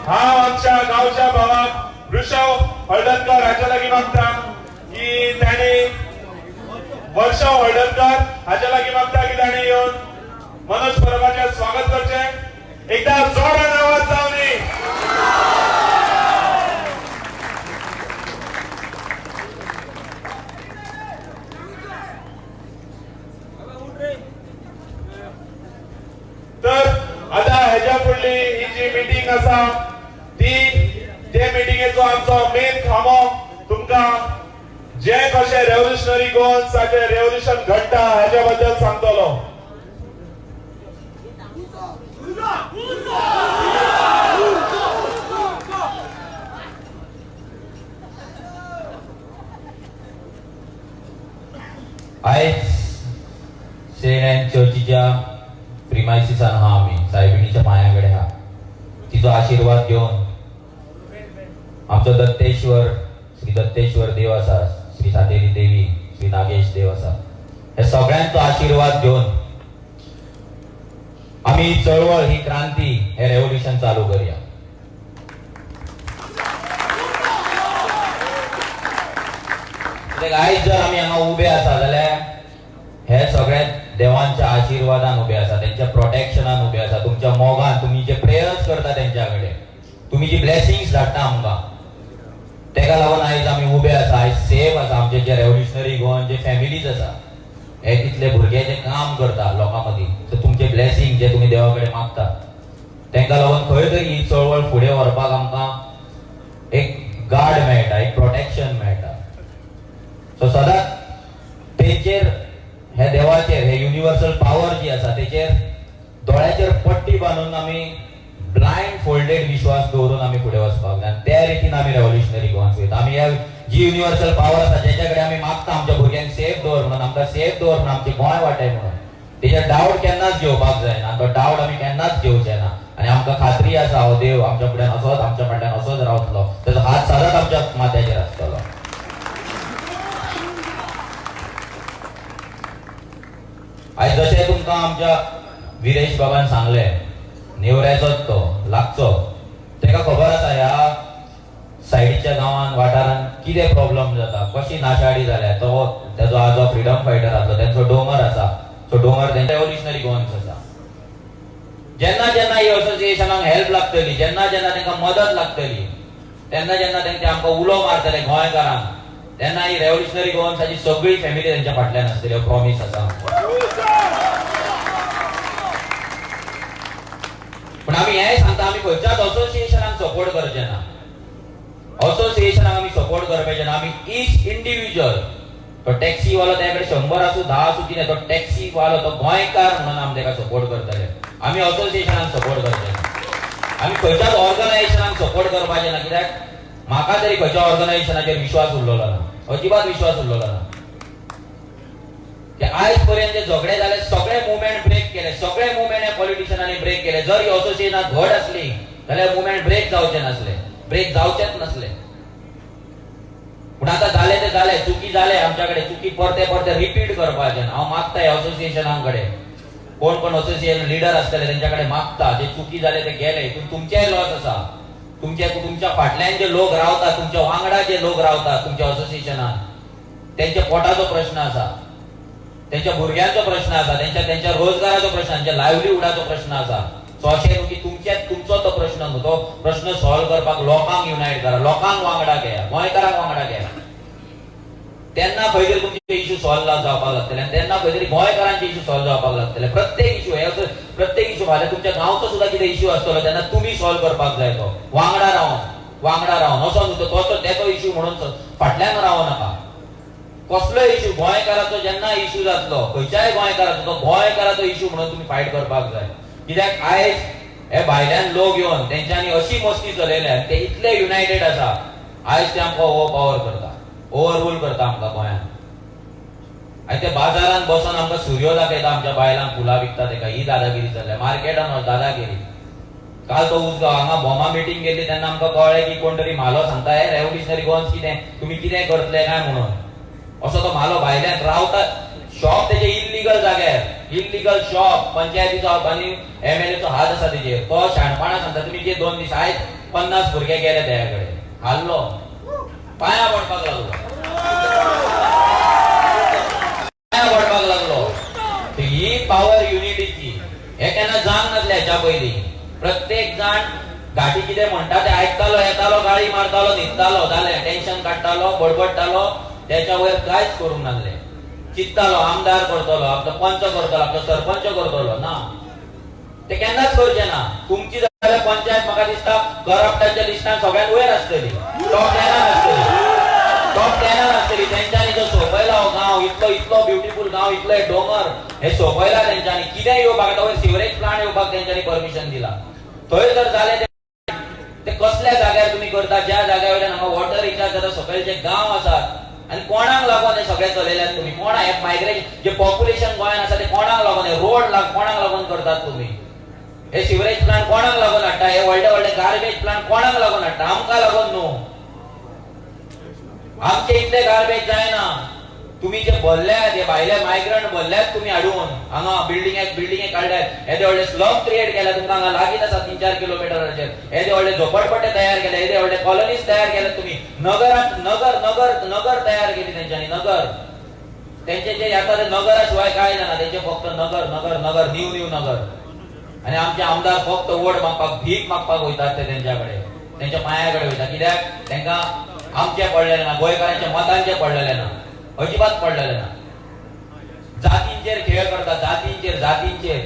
हांव आमच्या गांवच्या भावाक वृषभ हळदणकर हाच्या लागीं मागता की तांणी, वर्षा हळदणकर हाच्या लागीं मागता की तांणी येवन मनोज परबाचें स्वागत करचें. एकदा जोरान आवाज जावनी. तर आता ह्याच्या फुडली ही जी मिटींग आसा ती ते मिटिंगेचो आमचो मेन खांबो तुमकां जे कशें रेव्होल्युशनरी गोवन्साचें रेव्होल्युशन घडटा हाच्या बद्दल सांगतलो. आयज सेंट एन चर्चीच्या प्रिमायसिसान आहा आमी, सायबिणीच्या पांया कडेन आहा. तिचो आशिर्वाद घेवन आमचो दत्तेश्वर, श्री दत्तेश्वर देव आसा, श्री सातेरी देवी, श्री नागेश देव आसा, हे सगळ्यांचो आशिर्वाद घेवन आमी ही चळवळ, ही क्रांती, हे रेव्होल्युशन चालू करया. कित्याक आयज जर आमी हांगा उबे आसा जाल्यार हे सगळे देवांच्या आशिर्वादान उबे आसा, तेंच्या प्रोटेक्शनान उबे आसा, तुमच्या मोगान, तुमी जे प्रेयर्स करता तेंच्या कडेन, तुमी जी ब्लेसिंग्स धाडटा आमकां, तेका लागून आयज आमी उबे आसा, आयज सेफ आसा. आमचे जे रेव्होल्युशनरी गोवन जे फॅमिलीज आसा, हे तितले भुरगे जे काम करता लोकां मदीं, सो तुमचे ब्लेसिंग जे तुमी देवा कडेन मागता तेंका लागून खंय तरी ही चळवळ फुडें व्हरपाक आमकां एक गार्ड मेळटा, एक प्रोटेक्शन मेळटा. सो सदांच तेंचेर, हे देवाचेर, हे युनिवर्सल पावर जी आसा तेचेर दोळ्याचेर पट्टी बांदून आमी ब्लायंड फोल्डेड विश्वास दवरून आमी फुडें वचपाक जाय आनी त्या रितीन आमी रेव्होल्युशनरी गोवन्स वयता. आमी ह्या जी युनिवर्सल पावर आसा जेच्या कडेन आमी मागता आमच्या भुरग्यांक सेफ दवर म्हणून, आमकां सेफ दवर म्हणून, आमचें गोंय वाटाय म्हणून, तेजेर डावट केन्नाच घेवपाक जायना. तो डावट आमी केन्नाच घेवचे ना आनी आमकां खात्री आसा हो देव आमच्या फुड्यान असोच, आमच्या फाटल्यान असोच रावतलो, तेजो हात सदांच आमच्या माथ्याचेर आसतलो. आयज जशें तुमकां आमच्या विरेश बाबान सांगलें, नेवऱ्याचोच तो लागचो, तेका खबर आसा ह्या सायडीच्या गांवान वाठारान कितें प्रॉब्लम जाता, कशी नाशाडी जाल्या. तो तेजो आजो फ्रिडम फायटर आसलो, तेंचो दोंगर आसा, तो दोंगर तेंच्या रेव्होल्युशनरी गोवन्स आसा. जेन्ना जेन्ना ही असोसिएशनाक हेल्प लागतली, जेन्ना जेन्ना तेंकां मदत लागतली, तेन्ना जेन्ना तेंचे आमकां उलो मारतले गोंयकारांक, तेन्ना ही रेव्होल्युशनरी गोवन्साची सगळी फॅमिली तेंच्या फाटल्यान आसतली, हो प्रॉमीस आसा. पूण आमी हेंय सांगता, आमी खंयच्याच असोसिएशनाक सपोर्ट करचे ना, असोसिएशनाक आमी सपोर्ट करपाचे ना. आमी इच इंडिव्हिज्युअल, तो टॅक्सीवालो त्या कडेन 100 आसूं 10 आसूं कितें, तो टॅक्सीवालो तो गोंयकार म्हणून आमी ताका सपोर्ट करतले. आमी असोसिएशनाक सपोर्ट करचे ना, आमी खंयच्याच ऑर्गनायझेशनाक सपोर्ट करपाचे ना. कित्याक म्हाका तरी खंयच्या ऑर्गनायझेशनाचेर विश्वास उरलेलो ना, अजिबात विश्वास उरलेलो ना. ते आयज पर्यंत जे झगडे जाले सगळे मुवमेंट ब्रेक केले, सगळे मुवमेंट हे पॉलिटिशियनांनी ब्रेक केले. जर ही असोसिएशनां घट आसली जाल्यार मुवमेंट ब्रेक जावचे नासले, ब्रेक जावचेच नासले. पूण आतां जालें तें जालें, चुकी जाले आमच्या कडेन, चुकी परते परते रिपीट करपाचें ना. हांव मागता ह्या असोसिएशनां कडेन, कोण कोण असोसिएशन लिडर आसतले तेंच्या कडेन मागता, जे चुकी जाले ते गेले, हितून तुमचेय लॉस आसा. तुमच्या फाटल्यान जे लोक रावता, तुमच्या वांगडा जे लोक रावता तुमच्या असोसिएशनान, तेंच्या पोटाचो प्रश्न आसा, तेंच्या भुरग्यांचो प्रश्न आसा, तेंच्या रोजगाराचो प्रश्न, तेंच्या लायवलीहुडाचो प्रश्न आसा. सो अशें न्हू की तुमचो तो प्रश्न न्हू, तो प्रश्न सॉल्व करपाक लोकांक युनायट करा, लोकांक वांगडा घेया, गोंयकारांक वांगडा घेया. तेन्ना खंय तरी तुमचे इश्यू सॉल्व जावपाक लागतले आनी तेन्ना खंय तरी गोंयकारांचे इश्यू सॉल्व जावपाक लागतले. प्रत्येक इश्यू हे असो, प्रत्येक इश्यू फाल्यां तुमच्या गांवचो सुद्दां कितें इश्यू आसतलो तेन्ना तुमी सॉल्व करपाक जाय. तो वांगडा रावन, वांगडा रावन असो न्हू तो तेचो इश्यू म्हणून फाटल्यान रावो नाका. कसलोय इश्यू गोंयकाराचो जेन्ना इश्यू जातलो, खंयच्याय गोंयकाराचो, तो गोंयकाराचो इश्यू म्हणून तुमी फायट करपाक जाय. कित्याक आयज हे भायल्यान लोक येवन तेंच्यांनी अशी मस्ती चलयल्या, ते इतले युनायटेड आसा, आयज ते आमकां ओवर पावर करता, ओवर रूल करता आमकां गोंयांत. आनी ते बाजारान बसोन आमकां सुरयो दाखयता, आमच्या बायलांक फुलां विकता तेका, ही दादागिरी चल्ल्या मार्केटान दादागिरी. काल तो उसगांव हांगा भोमा मिटींग केल्ली तेन्ना आमकां कळ्ळें की कोण तरी म्हालो सांगता, हे रेव्होल्युशनरी गोवन्स कितें, तुमी कितें करतले काय म्हणून. असो तो म्हालो भायल्यान रावता, शॉप तेजे इल्लिगल जाग्यार, इलिगल शॉप पंचायतीचो आनी एमएलएचो हात आसा तेजेर. तो शाणपणा सांगता तुमी कितें 2 दीस आयज 50 भुरगे गेले तेज्या कडेन, हाडलो, पांया पडपाक लागलो, पांया पडपाक लागलो. ही पावर युनिटीची हे केन्ना जावंक नासले हेच्या पयलीं. प्रत्येक जाण घाटी कितें म्हणटा ते आयकतालो, येतालो, गाळी मारतालो, न्हिदतालो, जालें, टेन्शन काडटालो, बडबडटालो, त्याच्या वयर कांयच करूंक नासले. चिंत्तालो आमदार करतलो, आपलो पंच करतलो, आपलो सरपंच करतलो, ना ते केन्नाच करचे ना. तुमची जाल्यार पंचायत म्हाका दिसता करप्टाच्या लिस्टान सगळ्यांत वयर आसतली, टॉप 10 आसतली, टॉप 10 आसतली. तेंच्यांनी जो सोंपयला हो गांव, इतलो इतलो ब्युटिफूल गांव, इतले दोंगर हे सोंपयला तेंच्यांनी. कितें येवपाक आतां वयर सिवरेज प्लांट येवपाक तेंच्यांनी परमिशन दिला. थंय जर जालें ते कसल्या जाग्यार तुमी करता, ज्या जाग्या वयल्यान हांगा वॉटर रिचार्ज जाता, सकयल जे गांव आसात आनी कोणाक लागून हे सगळे चलयल्यात तुमी, कोणा हे मायग्रेशन जे पॉप्युलेशन गोंयान आसा ते कोणाक लागून, हे रोड कोणाक लागून करतात तुमी, हे सिवरेज प्लांट कोणाक लागून हाडटा, हे व्हडले व्हडले गार्बेज प्लांट कोणाक लागून हाडटा, आमकां लागून न्हू. आमचे इतले गार्बेज जायना. तुम्ही जे भरल्यात हे भायले मायग्रंट भरल्यात तुम्ही हाडून हांगा बिल्डिंगे बिल्डिंगे काडल्यात, येदे व्हडले स्लम क्रिएट केल्या, तुमकां हांगा लागींच आसा 3-4 किलोमिटराचेर, येदे व्हडले झोपडपट्टे तयार केले, येदे व्हडले कॉलनीज तयार केल्यात तुम्ही, नगरात नगर नगर नगर तयार केली तेंच्यांनी. नगर तेंचे जे येता ते नगरा शिवाय काय जाणा, तेंचे फक्त नगर नगर नगर, न्यू न्यू नगर. आनी आमचे आमदार फक्त वोट मागपाक, भीक मागपाक वयतात ते तेंच्या कडेन, तेंच्या पांया कडेन वयता. कित्याक तेंकां आमचें पडलेलें ना, गोंयकारांच्या मतांचें पडलेलें ना, अजिबात पडलेलें ना. जातींचेर खेळ करता, जातींचेर, जातींचेर.